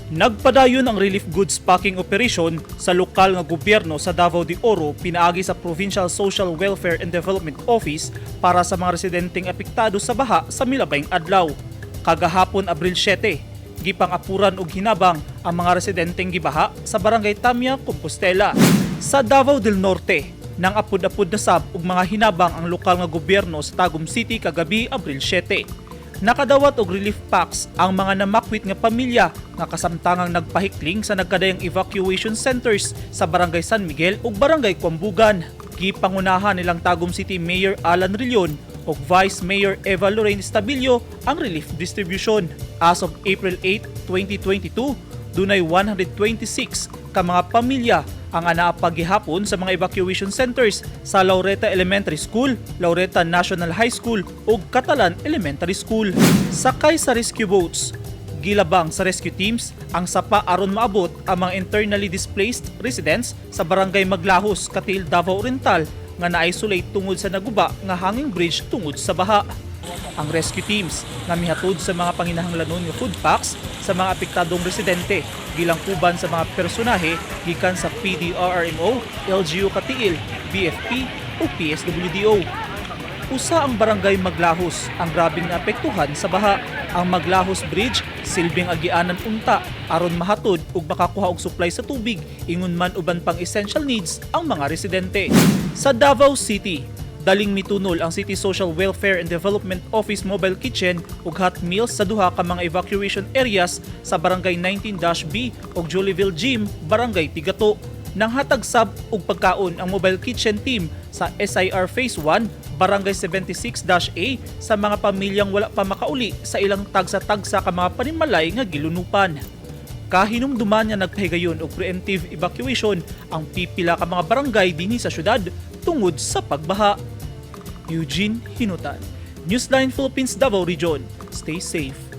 Nagpadayon ang relief goods packing operation sa lokal nga gobyerno sa Davao de Oro pinaagi sa Provincial Social Welfare and Development Office para sa mga residenteng apektado sa baha sa milabayng adlaw. Kagahapon, Abril 7, gipang-apuran og hinabang ang mga residenteng gibaha sa Barangay Tamia, Compostela. Sa Davao del Norte, nang apud-apud na sab og mga hinabang ang lokal nga gobyerno sa Tagum City kagabi, Abril 7. Nakadawat og relief packs ang mga namakwit nga pamilya nga kasamtangang nagpahikling sa nagkadayang evacuation centers sa Barangay San Miguel ug Barangay Kuambugan. Gipangunahan nilang Tagum City Mayor Alan Rillon ug Vice Mayor Eva Lorraine Estabilio ang relief distribution. As of April 8, 2022, dunay 126 ka mga pamilya ang anaa gihapon sa mga evacuation centers sa Laureta Elementary School, Laureta National High School ug Catalan Elementary School. Sakay sa rescue boats, gilabang sa rescue teams ang sapa aron maabot ang mga internally displaced residents sa Barangay Maglahos, Cateel, Davao Oriental nga na-isolate tungod sa naguba nga hanging bridge tungod sa baha. Ang rescue teams nga mihatod sa mga panginahanglanon nga food packs sa mga apektadong residente gilangkuban sa mga personahe gikan sa PDRRMO, LGU Cateel, BFP o PSWDO. Usa ang Barangay Maglahos ang grabeng naapektuhan sa baha. Ang Maglahos Bridge silbing agianan unta aron mahatod ug makakuha og supply sa tubig ingon man uban pang essential needs ang mga residente. Sa Davao City, daling mitunol ang City Social Welfare and Development Office Mobile Kitchen ug hot meals sa duha ka mga evacuation areas sa Barangay 19-B ug Jollyville Gym, Barangay Tigato. Nanghatag sab og pagkaon ang mobile kitchen team sa SIR Phase 1, Barangay 76-A sa mga pamilyang wala pa makauli sa ilang tagsa-tagsa ka mga panimalay nga gilunupan. Kahinumduman nga nagpahigayon og preemptive evacuation ang pipila ka mga barangay dinhi sa syudad tungod sa pagbaha. Eugene Hinutan, Newsline Philippines Davao Region. Stay safe.